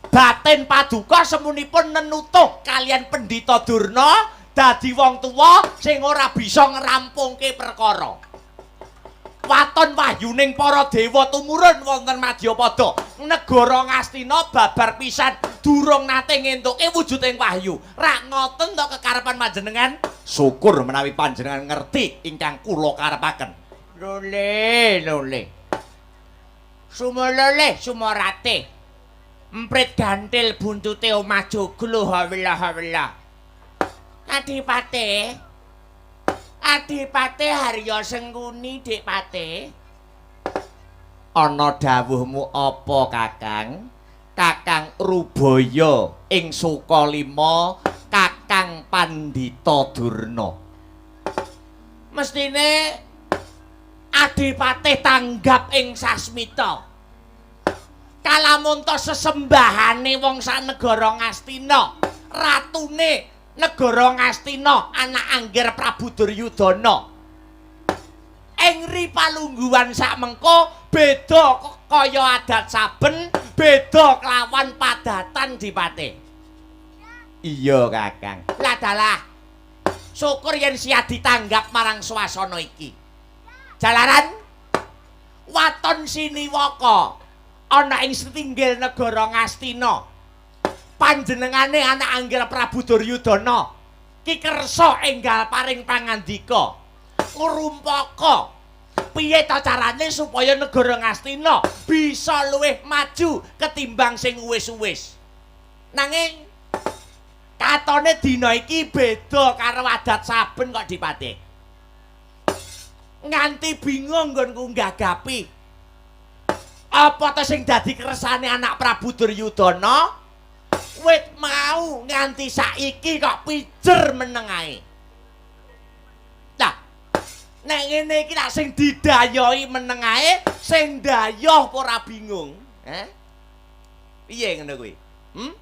Batin paduka semunipun nenutuh kalian Pendhita Durna dadi wong tuwa sing ora bisa ngrampungke perkara. Waton wahyuning para dewa tumurun wonten Madyapada. Negara Ngastina babar pisan durung nate ngentuke wujuding wahyu. Rak ngoten to kekarepan panjenengan? Syukur menawi panjenengan ngerti ingkang kula karepaken. Lole, lole. Sumolole, sumorate. Emprit gantil buntute omah joglo hawila hawila. Adipate. Adipate Harya Sengkuni, Dik Pate. Ana dawuhmu apa, Kakang? Kakang Rubaya ing Sukalima, Kakang Pandhita Durna. Mestine Adipate tanggap ing sasmita. Kalamunta sesembahane wong sak negara Ngastina, ratune negara Ngastina, anak angger Prabu Duryudana. Ing ri palungguhan sak mengko beda kaya adat saben, beda kelawan padatan Dipate. Iya, Kakang. Lah dalah. Syukur yen siap ditanggap marang swasana iki. Jalaran waton siniwaka ana ing setinggil negara Ngastina. Panjenengane anak angger Prabu Duryudana ki kersa enggal paring pangandika. Ngrumpaka piye ta carane supaya negara Ngastina bisa luwih maju ketimbang sing wis-wis. Nanging katone dina iki beda karo adat saben kok, Dipate. Nganti bingung nggonku nggagapi. Apa ta sing dadi kersane anak Prabu Duryudana? Wit mau nganti saiki kok pijer meneng ae. Lah, nek ngene iki lak sing didayohi meneng ae, sing dayoh apa ora bingung? Eh? Piye ngono kuwi? Hmm?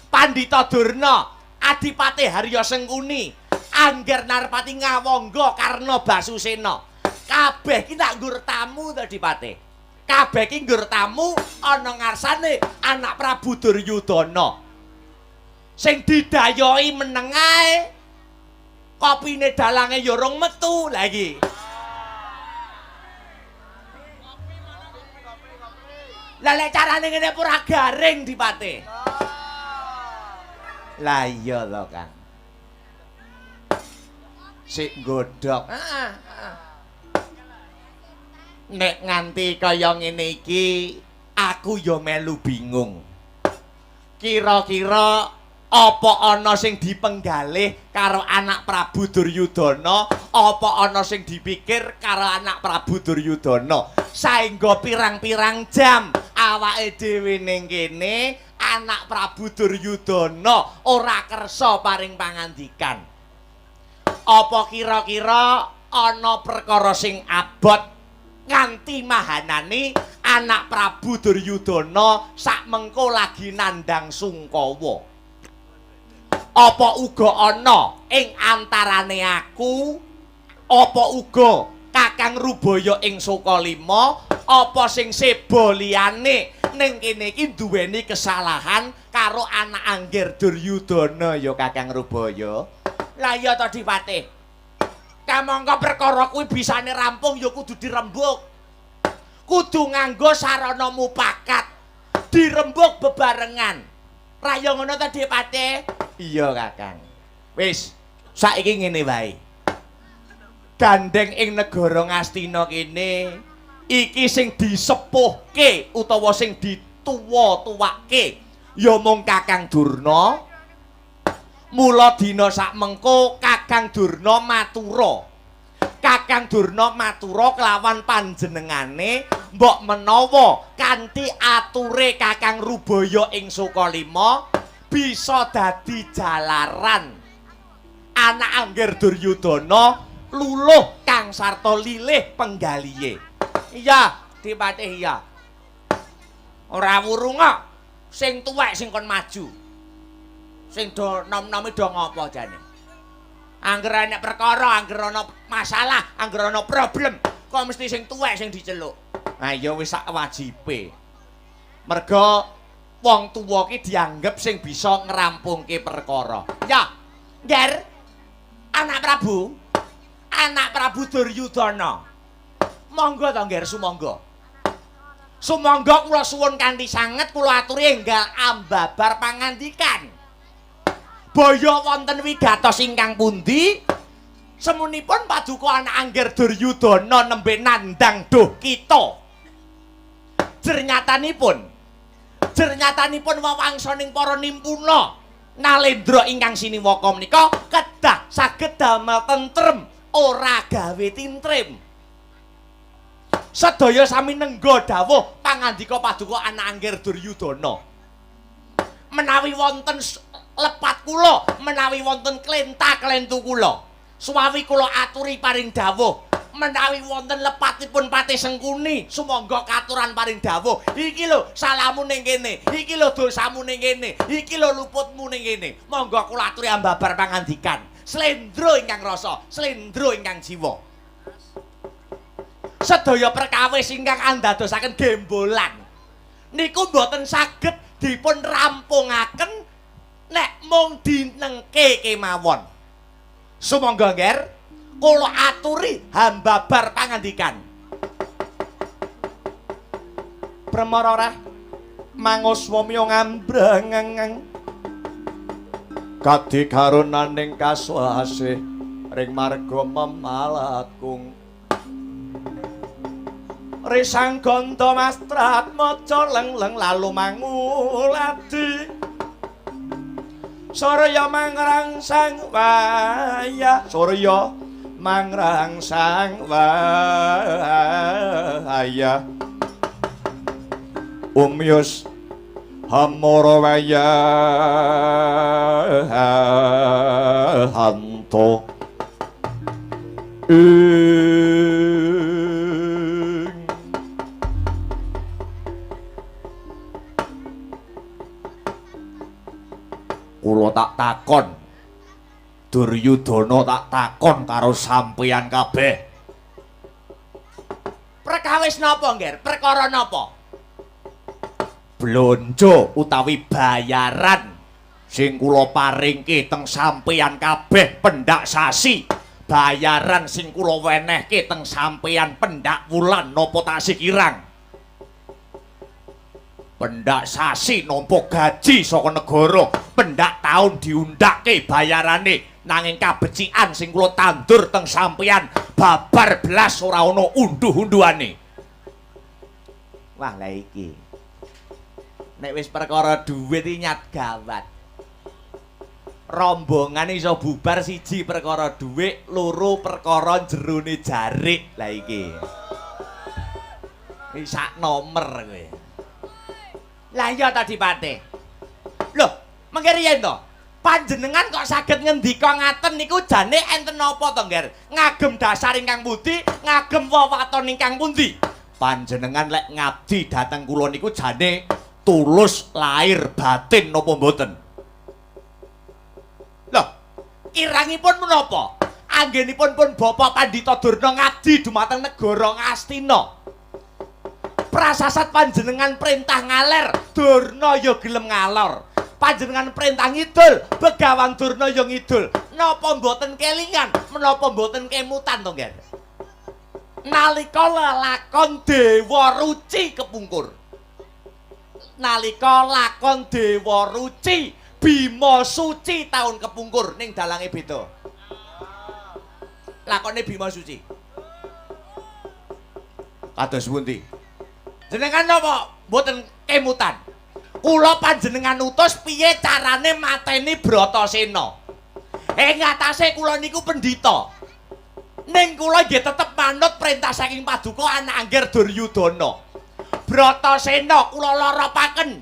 Pandhita Durna, Adipati Harya Sengkuni, Angger Narpati Ngawangga Karna Basusena. Kabeh ki nak nggur tamu to, Dipate. Kabeh ki nggur tamu ana ngarsane anak Prabu Duryudana. Sing didayohi meneng ae. Kopine dalange ya rong metu lha iki. Lah lek carane ngene apa ora garing, Dipate? Lah iya to, Kang. Sik nggodhog. Heeh, heeh. Nek nganti kaya ngene iki, aku ya melu bingung. Kira-kira apa ana sing dipenggalih karo anak Prabu Duryudana, apa ana sing dipikir karo anak Prabu Duryudana? Saengga pirang-pirang jam awake dhewe ning kene, anak Prabu Duryudana ora kersa paring pangandikan. Apa kira-kira ana perkara sing abot nganti mahanani anak Prabu Duryudana sak mengko lagi nandhang sungkawa? Apa uga ana ing antarane aku, apa uga Kakang Rubaya ing Sukalima, apa sing seba liyane ning kene iki duweni kesalahan karo anak angger Duryudana ya, Kakang Rubaya? Lah iya to, Dipate. Kamangka perkara kuwi bisane rampung ya kudu dirembug. Kudu nganggo sarana mupakat. Dirembug bebarengan. Ra ya ngono to, Dipate? Iya, Kakang. Wis, saiki ngene wae. Gandeng ing negara Ngastina kene iki sing disepuhke utawa sing dituwa-tuwake ya mung Kakang Durna. Mula dina sak mengko Kakang Durna matura. Kakang Durna matura kelawan panjenengane mbok menawa kanthi ature Kakang Rubaya ing Sukalima bisa dadi jalaran anak angger Duryudana luluh kang sarta lilih penggalihe. Iya, Dipate iya. Ora wurung kok. Sing tuwek sing kon maju. Sing do nom-nome do ngopo jane? Angger enek perkara, angger ana masalah, angger ana problem, kok mesti sing tuwek sing diceluk. Ha iya wis sak wajibe. Merga Wong tuwa ki dianggep sing bisa ngrampungke perkara. Ya, Ngger, anak Prabu, anak Prabu Duryudana. Monggo to, Ngger, sumangga. Sumangga kula suwun kanthi sanget kula aturi enggal ambabar pangandikan. Baya wonten wigatos ingkang pundi? Semunipun paduka anak Angger Duryudana nembe nandhang duh kita. Jernyatanipun wewangsaning para nimpuna nalendra ingkang siniwaka menika kedah saged damel tentrem, ora gawe tintrim. Sedaya sami nengga dawuh pangandika paduka anak Angger Duryudana. Menawi wonten lepat kula, menawi wonten klenta-klentu kula, suwawi kula aturi paring dawuh. Menawi wonten lepatipun Patih Sengkuni, sumangga katuran paring dawuh. Iki lho salamu ning kene, iki lho dosamu ning kene, iki lho luputmu ning kene. Monggo kula aturi ambabar pangandikan. Slendro ingkang rasa, slendro ingkang jiwa. Sedaya perkawis ingkang andadosaken gembolan niku mboten saged dipun rampungaken nek mung dinengke kemawon. Sumangga, Ngger, kula aturi hambabar pangandikan. Premara reh manguswa miya ngambrangang kadi karunaning kaswasih ring marga memalakung. Risang ganda mastrat maca leng-leng lalu manguladi. Surya mangrangsang wayah, surya mangrangsang wayah. Umyus hamara wayahanto. Kula tak takon Duryudana, tak takon karo sampeyan kabeh. Perkawis napa, Ngger? Perkara napa? Blonjo utawi bayaran sing kula paringke teng sampeyan kabeh pendak sasi, bayaran sing kula wenehke teng sampeyan pendak wulan napa tasih kirang? Pendak sasi nampa gaji saka negara, pendak taun diundhake bayarane, nanging kabecikan sing kula tandur teng sampeyan babar blas ora ana unduh-unduhane. Wah, lah iki. Nek wis perkara dhuwit iki nyat gawat. Rombongan iso bubar siji perkara dhuwit, loro perkara jerone jarik. Lah iki. Iki sak nomer kowe. Lah iya ta, Dipate. Lho, mengke riyen to? Panjenengan kok saged ngendika ngaten niku jane enten napa to, Ngger? Ngagem dasar ingkang pundi? Ngagem wewaton ingkang pundi? Panjenengan lek ngabdi dhateng kula niku jane tulus lahir batin napa mboten? Lho, kirangipun menapa? Anggenipun pun Bapak Pandhita Durna ngabdi dumateng negara Ngastina. Prasasat panjenengan perintah ngaler, Durna ya gelem ngalor. Panjenengan perintah ngidul, Begawan Durna ya ngidul. Napa mboten kelingan, menapa mboten kemutan to, Ngger? Nalika lelakon Dewa Ruci kepungkur. Nalika lakon Dewa Ruci Bima Suci taun kepungkur ning dalange beda. Lakone Bima Suci. Kados pundi? Jenengan napa mboten kemutan? Kula panjenengan utus piye carane mateni Bratasena. Ing atase kula niku pendhita. Ning kula nggih tetep manut perintah saking paduka anak Angger Duryudana. Bratasena kula loropaken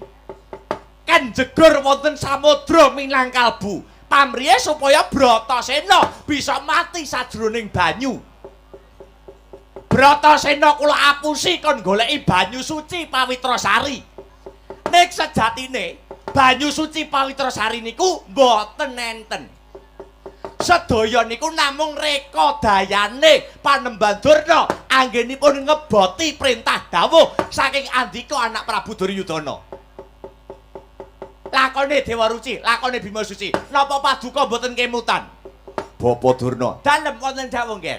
ken jegur wonten samudra Minangkalbu. Pamriye supaya Bratasena bisa mati sajroning banyu. Bratasena kula apusi kon goleki banyu suci Pawitrasari. Nek sejatine banyu suci Pawitrasari niku mboten enten. Sedaya niku namung reka dayane Panembahan Durna anggenipun ngeboti perintah dawuh saking andika anak Prabu Duryudana. Lakone Dewa Ruci, lakone Bima Suci. Napa paduka mboten kemutan? Bapa Durna, dalem wonten dawuh nggih.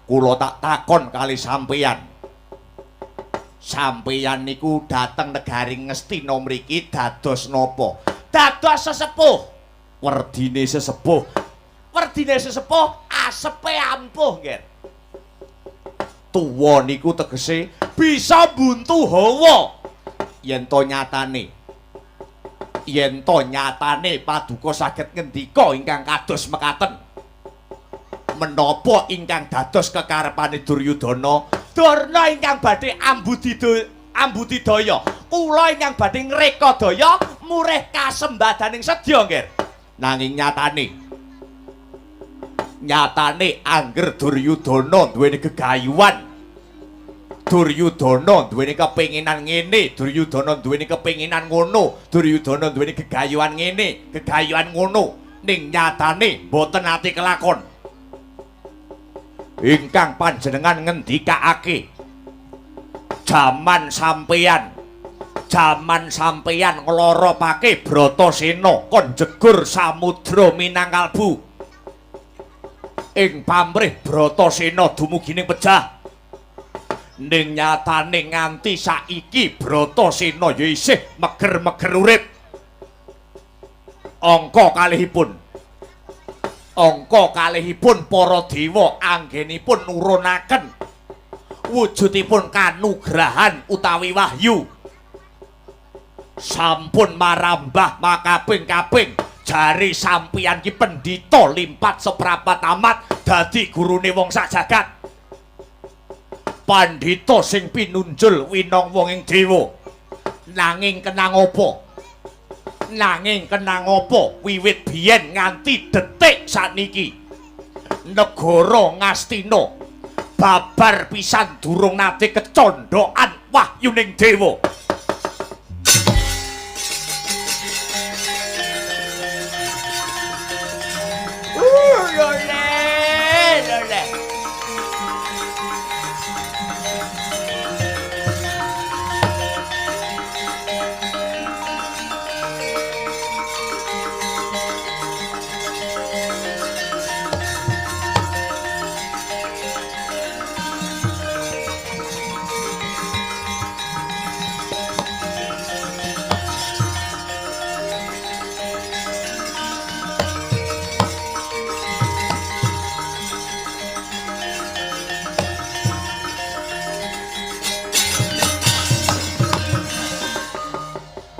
Kula tak takon kali sampeyan. Sampeyan niku dateng negari Ngastina mriki dados napa? Dados sesepuh. Werdine sesepuh. Werdine sesepuh asepe ampuh nggih. Tuwa niku tegese bisa buntu hawa. Yen to nyatane, yen to nyatane paduka saged ngendika ingkang kados mekaten. Menapa ingkang dados kekarepane Duryudana? Durna ingkang badhe ambudidaya, kula ingkang badhe ngrekadaya murih kasembadaning sedya nggih. Nanging nyatane, nyatane angger Duryudana duweni gegayuhan, Duryudana duweni kepinginan ngene, Duryudana duweni kepinginan ngono, Duryudana duweni gegayuhan ngene, gegayuhan ngono, ning nyatane mboten nate kelakon. Ingkang panjenengan ngendikake jaman sampeyan, jaman sampeyan ngloropake Bratasena kon jegur samudra minangkalbu. Ing pamrih Bratasena dumugi ning pejah. Ning nyatane nganti saiki Bratasena ya isih meger-meger urip. Angka kalihipun, angka kalihipun para dewa anggenipun nurunaken wujudipun kanugrahan utawi wahyu. Sampun marambah makaping-kaping jare sampeyan ki pendhita limpat seprapat amat dadi gurune wong sak jagat. Pandhita sing pinunjul winong wong ing dewa. Nanging kenang apa? Nanging kenang apa wiwit biyen nganti detik sakniki negara Ngastina babar pisan durung nate kecondhokan wahyuning dewa. Lole, lole.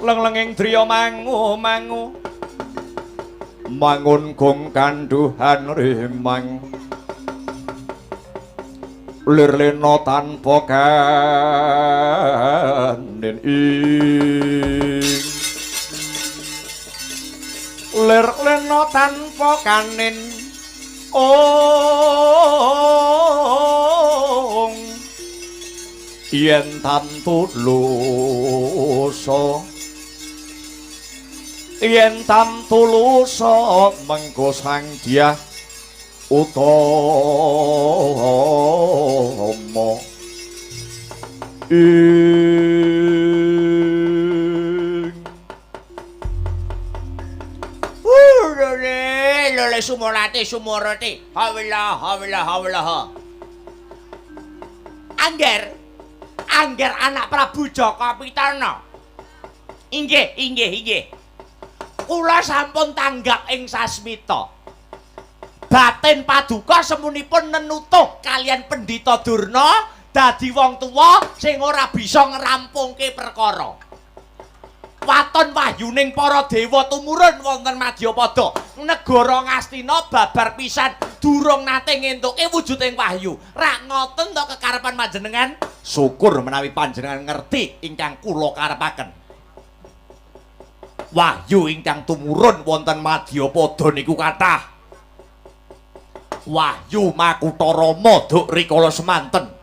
Leng-lenging driya mangu mangu mangun gong kanduhan rimang lir lena tanpa kanin ing lir lena tanpa kanin ong yen tantu lusa yen tamtu lusa mengko sang dyah utama ing Lole, lole sumorate sumorate hawla hawla hawla. Angger, angger anak Prabu Jaka Pitana. Inggih, inggih, inggih. Kula sampun tanggap ing sasmita. Batin paduka semunipun nenutuh kalian Pendhita Durna dadi wong tuwa sing ora bisa ngrampungke perkara. Waton wahyuning para dewa tumurun wonten Madyapada. Negara Ngastina babar pisan durung nate ngentuke wujuding wahyu. Rak ngoten to kekarepan panjenengan? Syukur menawi panjenengan ngerti ingkang kula karepaken. Wahyu ingkang tumurun wonten Madyapada niku kathah. Wahyu Makutha Rama duk rikala semanten.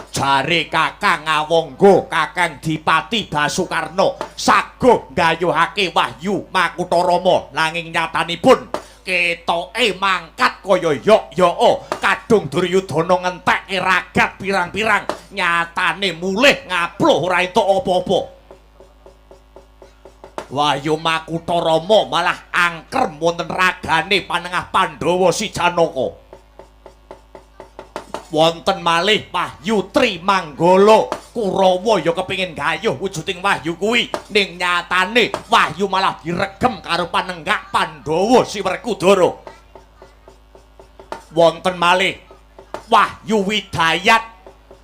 Jare Kakang Awangga, Kakang Dipati Basukarna saguh nggayuhake wahyu Makutha Rama, nanging nyatanipun ketoke mangkat kaya yok-yoka kadung Duryudana ngentekke ragat pirang-pirang, nyatane mulih ngapluh ora entuk apa-apa. Wahyu Makutha Rama malah angker wonten ragane panengah Pandhawa si Janaka. Wonten malih Wahyu Trimanggala, Kurawa ya kepengin gayuh wujuding wahyu kuwi, ning nyatane wahyu malah diregem karo panenggak Pandhawa si Werkudara. Wonten malih Wahyu Widayat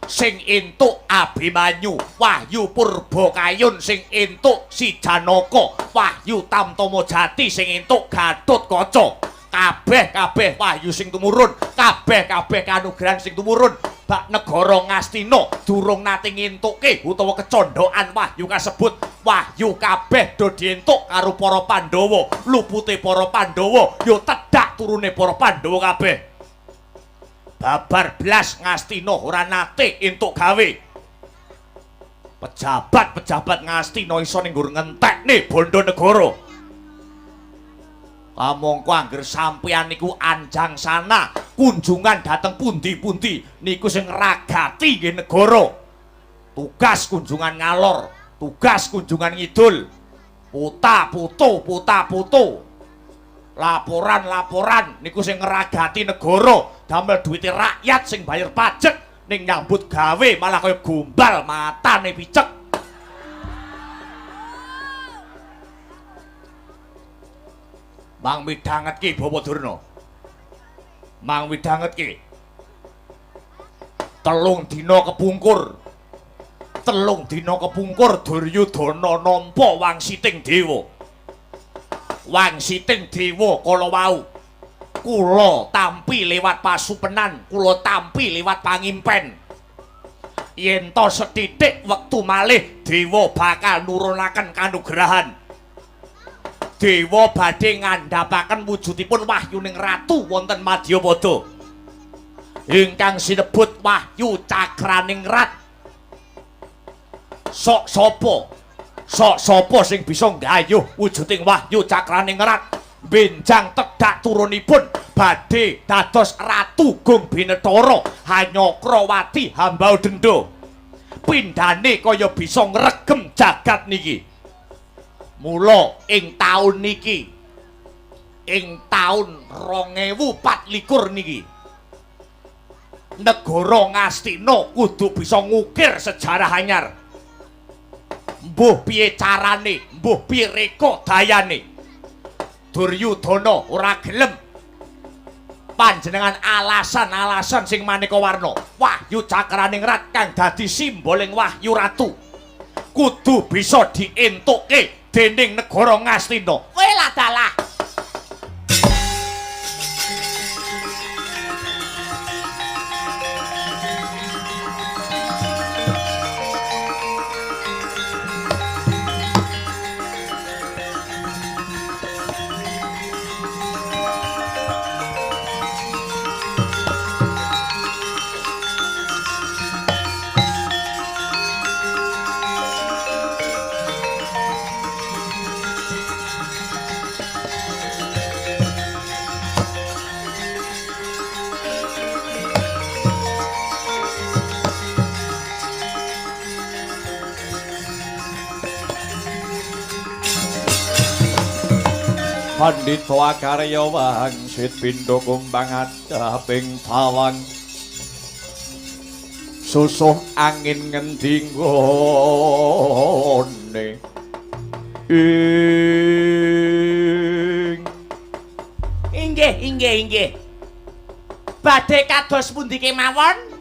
sing entuk Abimanyu, Wahyu Purbakayun sing entuk si Janaka, Wahyu Tamtama Jati sing entuk Gatotkaca. Kabeh-kabeh wahyu sing tumurun, kabeh-kabeh kanugrahan sing tumurun bak negara Ngastina durung nate ngentukke utawa kecondhokan wahyu kasebut. Wahyu kabeh do dientuk karo para Pandhawa, lupute para Pandhawa ya tedhak turune para Pandhawa kabeh. Babar blas Ngastina ora nate entuk gawe. Pejabat-pejabat Ngastina iso ning nggur ngentekne bondo negara. Kamangka angger sampeyan niku anjang sana kunjungan dhateng pundi-pundi niku sing ngragati nggih negara. Tugas kunjungan ngalor, tugas kunjungan ngidul, puta putu, puta putu. Laporan-laporan niku sing ngragati negara, damel duwite rakyat sing bayar pajak ning nyambut gawe malah kaya gombal matane picek. Mang midhanget ki Bapak Durna. Mang midhanget ki. 3 dina kepungkur. 3 dina kepungkur Duryudana nampa wangsiting dewa. Wangsiting dewa kala wau kula tampi lewat pasupenan, kula tampi lewat pangimpen. Yen to sethithik wektu malih dewa bakal nurunaken kanugrahan. Dewa badhe ngandhapaken wujudipun wahyuning ratu wonten Madyapada ingkang sinebut Wahyu Cakraningrat. Sok sapa? Sok sapa sing bisa nggayuh wujuding Wahyu Cakraningrat benjang tedhak turunipun badhe dados Ratu Gung Binetara Hanyakrawati hambau denda. Pindhane kaya bisa ngregem jagat niki. Mula ing taun niki, ing taun 2024 niki, negara Ngastina kudu bisa ngukir sejarah anyar. Mbuh piye carane, mbuh piye reka dayane. Duryudana ora gelem panjenengan alasan-alasan sing maneka warna. Wahyu Cakraningrat kang dadi simboling wahyu ratu kudu bisa dientukke dening negara Ngastina. Kowe lah dalah. Pandhita akarya wangsit pindha kumbang adhaping tawang susuh angin ngendi nggone ing. Inggih, inggih, inggih. Badhe kados pundi kemawon?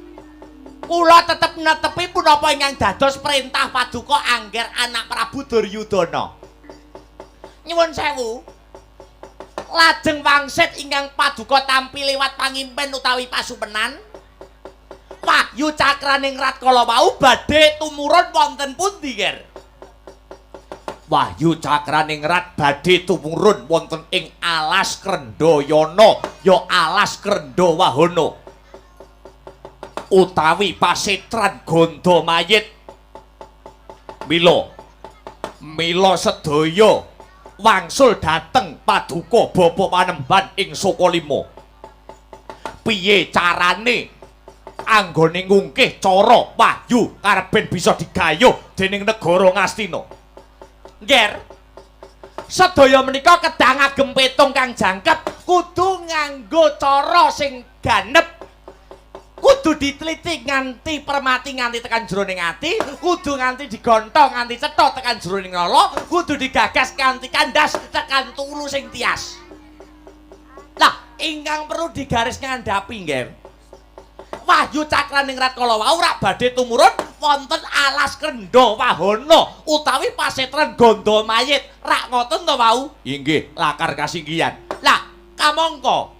Kula tetep netepi punapa ingkang dados perintah paduka angger anak Prabu Duryudana. Nyuwun sewu. Lajeng wangsit ingkang paduka tampi lewat pangimpen utawi pasupenan, Wahyu Cakraningrat kala wau badhe tumurun wonten pundi, Ger? Wahyu Cakraningrat badhe tumurun wonten ing alas Krendhayana, ya alas Krendhawahana utawi pasetran Gandamayit. Mila sedaya wangsul dhateng paduka Bapa Panembahan ing Sukalima. Piye carane anggone ngungkih cara wahyu kareben bisa digayuh dening negara Ngastina? Ngger, Sedaya menika kedah ngagem petung kang jangkep, kudu nganggo cara sing ganep. Kudu diteliti nganti permati nganti tekan jroning ati, kudu nganti digontong nganti cetha tekan jroning nala, kudu digagas nganti kandas tekan tulu sing tias. Lah, ingkang perlu digaris ngandhapi nggih. Wahyu Cakraningrat kala wau rak badhe tumurun wonten alas Krendha Wahana utawi pasetran Ganda Mayit. Rak ngoten to wau? Inggih, lakar kasinggihan. Lah, kamangka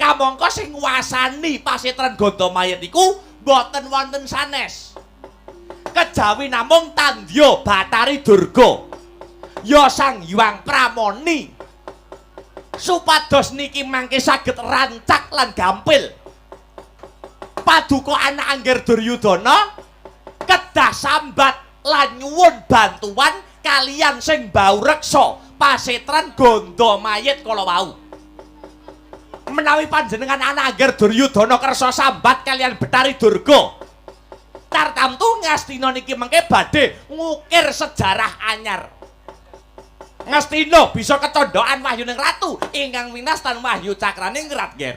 kamangka sing nguwasani pasetran Ganda Mayit iku mboten wonten sanes. Kejawi namung Tandya Bathari Durga. Ya Sang Hyang Pramoni. Supados niki mangke saged rancak lan gampil. Paduka anak Angger Duryudana kedah sambat lan nyuwun bantuan kaliyan sing bau reksa pasetran Ganda Mayit kala wau. Menawi panjenengan anak Angger Duryudana kersa sambat kaliyan Bathari Durga, tartamtu Ngastina niki mengke badhe ngukir sejarah anyar. Ngastina bisa kecondokan Wahyuning Ratu ingkang winastan Wahyu Cakraningrat, Nger.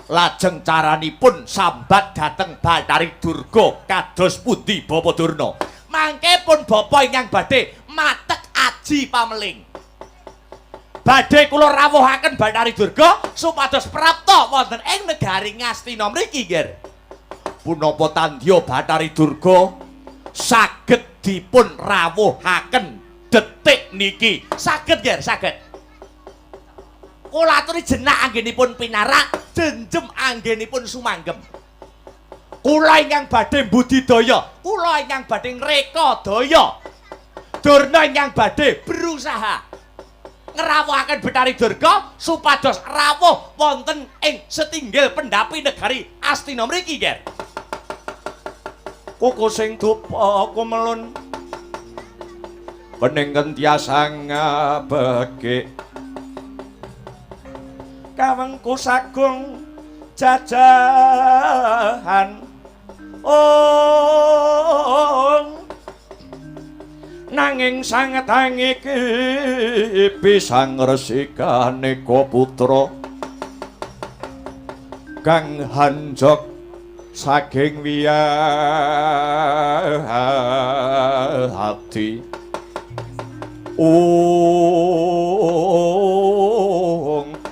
Lajeng caranipun sambat dhateng Bathari Durga kados pundi Bapak Durna? Mangke pun bapa ingkang badhe matek aji pameling. Badhe kula rawuhaken Bathari Durga supados prapta wonten ing negari Ngastina mriki, Nger. Punapa tandya Bathari Durga saged dipun rawuhaken detik niki? Saged, Nger, saged. Kula aturi jenak anggenipun pinarak, jenjem anggenipun sumanggem. Kula ingkang badhe budidaya, kula ingkang badhe ngrekadaya. Durna ingkang badhe berusaha ngrawuhaken Bathari Durga supados rawuh wonten ing setinggil pendapi negari Astina mriki, Nger. Kuku sing dupa kumelun bening kentiasang ngabegik kawengku sagung jajahan ong nanging sanget iki bisa ngresikane putra kang hanjok saking wiyati. Ong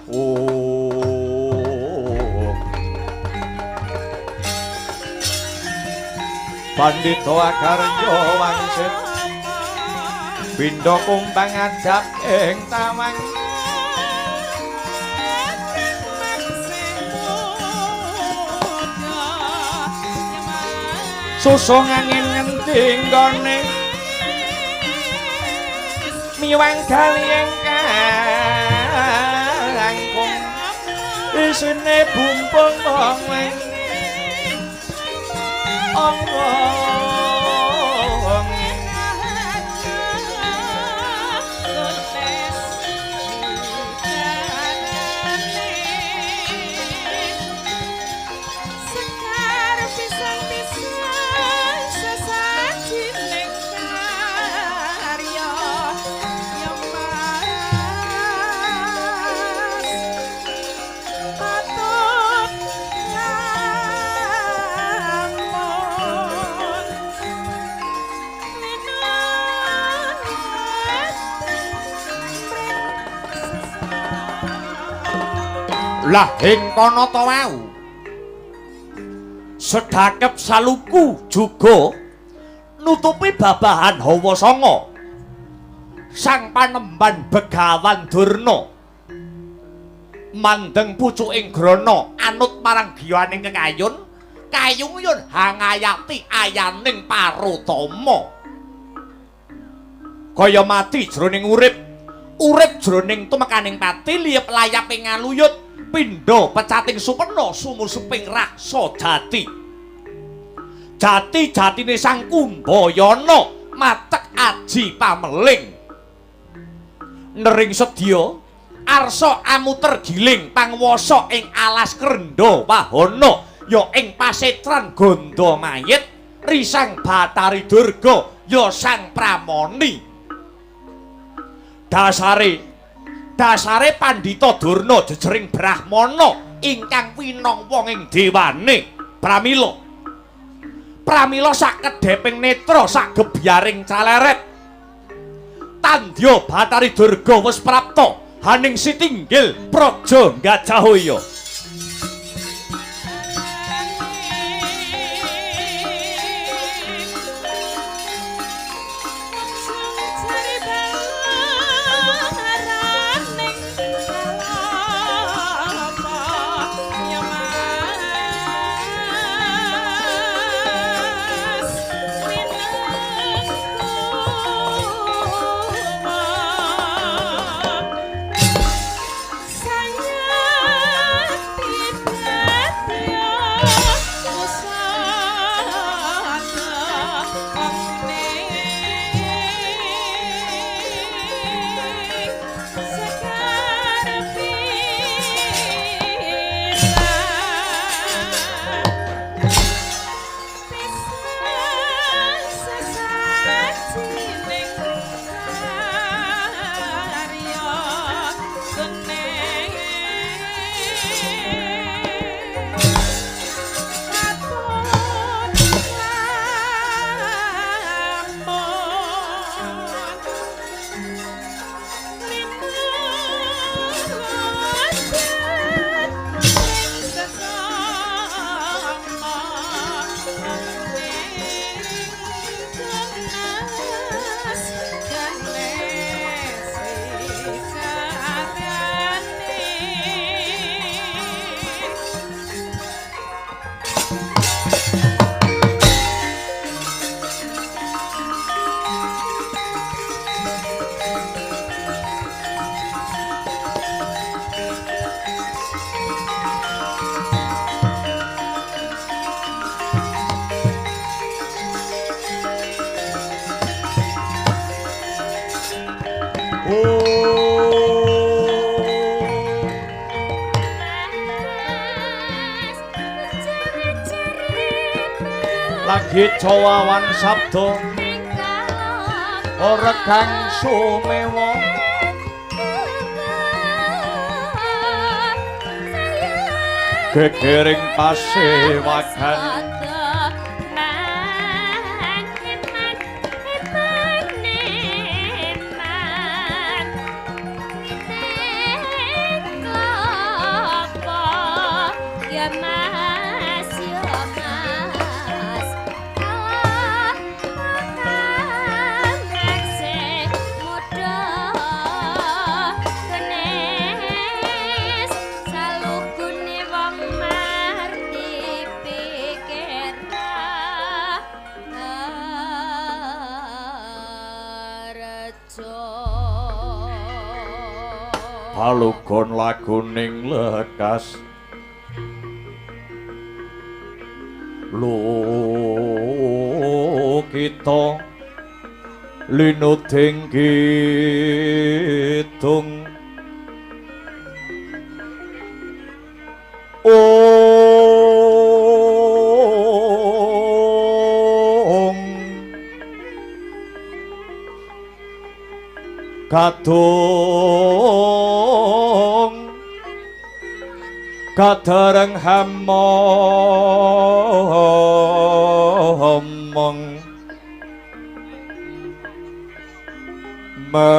ong Pandita Akarya wangsit pindha kumbang ajab ing tawang susung angin ngendi nggone miwang gali ingkang isine bumpung wong ong. Lah ing kono ta wau sedhakep saluku juga nutupi babahan hawa sanga sang panemban Begawan Durna mandeng pucuking grana anut marang giyaning kekayun kayung-yun hangayati ayaning parutama kaya mati jroning urip urip jroning tumekaning pati liyep layap ing ngaluyut pindha pecating supena sumusuping raksa jati jati jatine sang Kumbayana matek aji pameling nering sedya arsa amuter giling pangwasa ing alas Krendha Wahana ya ing pasetran Ganda Mayit Risang Batari Durga ya Sang Pramoni. Dasare Pandhita Durna jejering Brahmana ingkang winong wong ing dewane. Pramila sakedheping netra sagebyaring caleret. Tandya Batari Durga wis prapta haning sitinggil praja Gajahaya. Lagi cawawan sabda ora kang sumewa gegering pasewagan Palugon laguning lekas Lukita linuding kidung Ong Kadung kadareng hamomong ma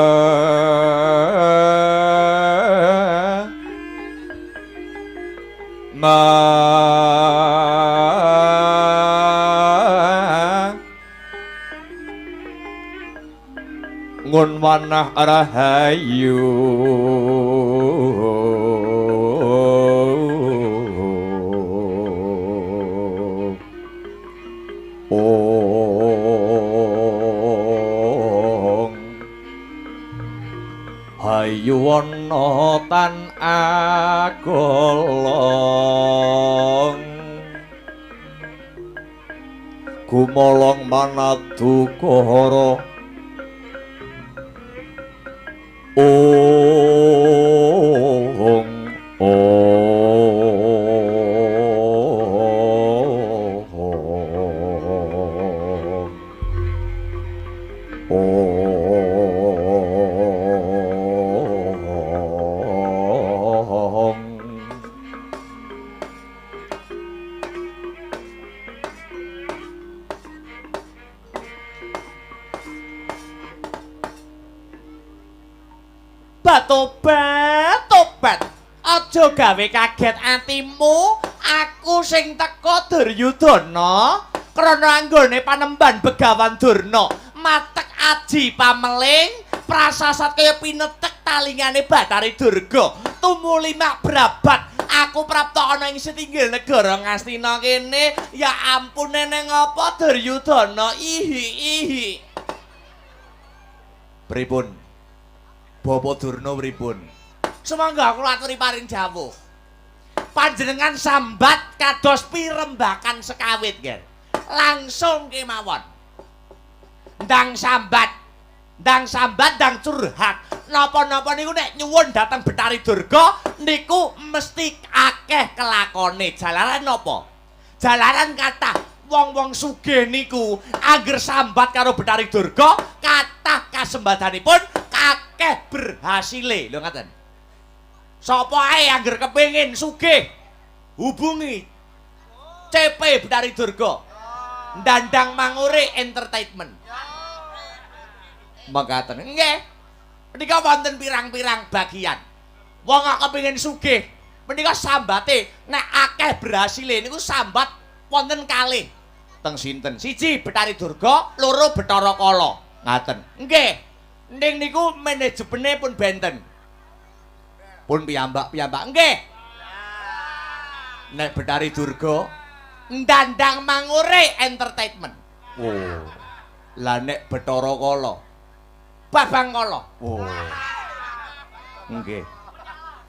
ngun wanah rahayu Ong hayu wana tan agolong gumolong manadukara Ong ong. Ong. Batobat, tobat. Aja gawe kaget atimu, aku sing teka Duryudana krana anggone panemban Begawan Durna, matek aji pameling, prasasat kaya pinetek talingane Bathari Durga, tumuli mak brabat. Aku prapta ana ing setinggil negara Ngastina kene. Ya ampun neneng apa Duryudana? Ihi ihi. Pripun? Bapak Durna pripun? Sumangga kula aturi paring jawuh. Panjenengan sambat kados pirembakan sekawit, Ger. Langsung kemawon. Ndang sambat, ndang sambat, ndang curhat. Napa-napa niku nek nyuwun dhateng Bathari Durga niku mesti akeh kelakone. Jalaran napa? Jalaran kathah wong-wong sugih niku angger sambat karo Bathari Durga kathah kasembadanipun akeh berhasile. Lho ngaten. Sapa ae angger kepengin sugih hubungi CP Bathari Durga. Dandang Mangure Entertainment. Mekaten. Nggih. Menika wonten pirang-pirang bagian. Wong kok kepengin sugih, menika sambate nek akeh berhasile niku sambat wonten kalih. Teng sinten? Siji Bathari Durga, loro Bathara Kala. Ngaten. Nggih. Ning niku manajemene pun benten. Pun piyambak-piyambak. Nggih. Nek Bathari Durga Dandang Mangure Entertainment. Oh. Lah nek Bathara Kala Babang Kala. Oh. Nggih.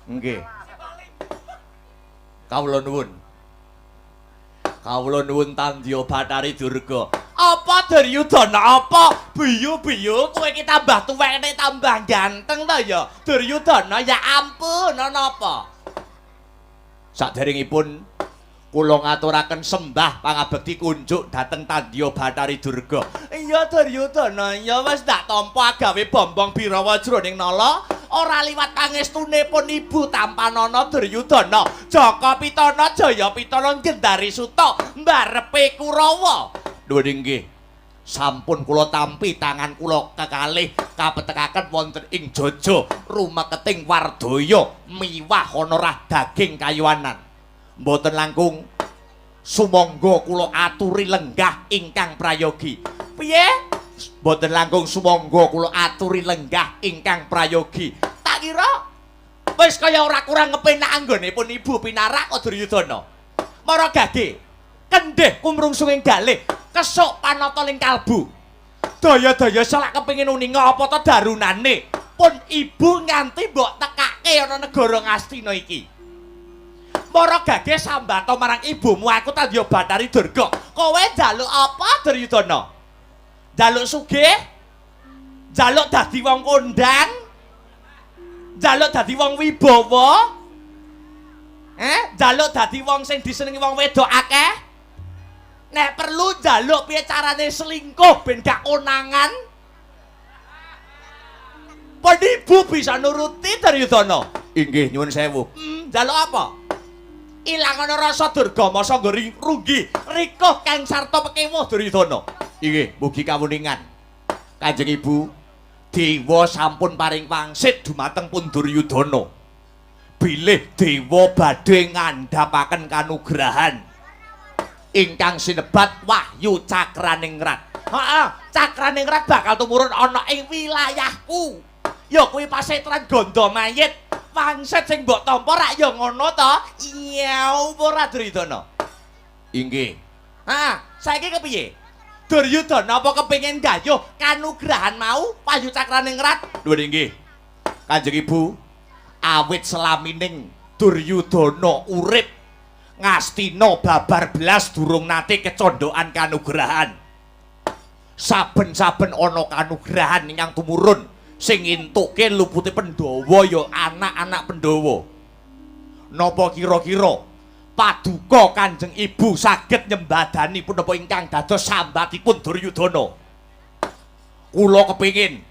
Nggih. Kawula nuwun. Kawula nuwun tandya Bathari Durga. Apa Duryudana apa? Biyu-biyu kowe iki tambah tuwek nek tambah ganteng to ya. Duryudana ya ampun ana apa? Saderengipun kula ngaturaken sembah pangabekti kunjuk dhateng tandya Bathari Durga. Iya Duryudana, ya wis ndak tampa agawe bombong birawa jroning nala, ora liwat pangestune pun ibu tampanana Duryudana. Jaka Pitana Jaya Pitana Gendari Suta mbarepe Kurawa. Nuwun inggih. Sampun kula tampi tangan kula kekalih kapetekaken wonten ing jaja rumeketing wardaya miwah ana rah daging kayuwanan. Mboten langkung sumangga kula aturi lenggah ingkang prayogi. Piye? Mboten langkung sumangga kula aturi lenggah ingkang prayogi. Tak kira wis kaya ora kurang kepenak anggonipun ibu pinarak Duryudana. Mara gage kendhih kumrungsung ing galih kesuk panata ning kalbu. Daya-daya selak kepengin uninga apa to darunane. Pun ibu nganti mbok tekake ana negara Ngastina iki. Mara gage sambata marang ibumu aku tandya Bathari Durga. Kowe njaluk apa Duryudana? Njaluk sugih? Njaluk dadi wong kondang? Njaluk dadi wong wibawa? Njaluk dadi wong sing disenengi wong wedok akeh? Nek perlu njaluk piye carane selingkuh ben gak konangan? Pun ibu bisa nuruti Duryudana. Inggih nyuwun sewu. Njaluk apa? Ilang ana rasa durga masa nggori runggi rikuh kang sarta pekewuh Duryudana. Inggih, mugi kawuningan. Kanjeng Ibu, dewa sampun paring wangsit dumateng pun Duryudana. Bilih dewa badhe ngandhapaken kanugrahan ingkang sinebat Wahyu Cakraningrat. Heeh, Cakraningrat bakal tumurun ana ing wilayahku. Ya kuwi pasetran ganda mayit. Wangsit sing mbok tampa rak ya ngono to? Iya, ora Duryudana. Inggih. Heeh, saiki kepiye? Duryudana apa kepengin gayuh kanugrahan mau Wahyu Cakraningrat? Nuwun inggih. Kanjeng Ibu, awit selamining Duryudana urip Ngastina babar belas durung nate kecondokan kanugrahan. Saben-saben ana kanugrahan ingkang tumurun sing entuke lupute Pandhawa ya anak-anak Pandhawa. Napa kira-kira paduka Kanjeng Ibu saged nyembadani punapa ingkang dados sambatipun Duryudana? Kula kepingin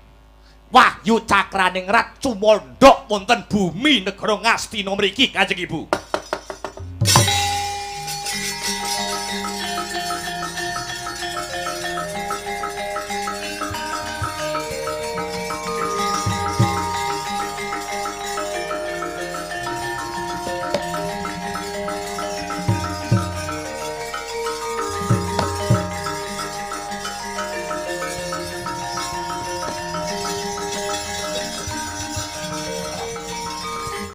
Wahyu Cakraningrat cumandhak wonten bumi negara Ngastina mriki, Kanjeng Ibu.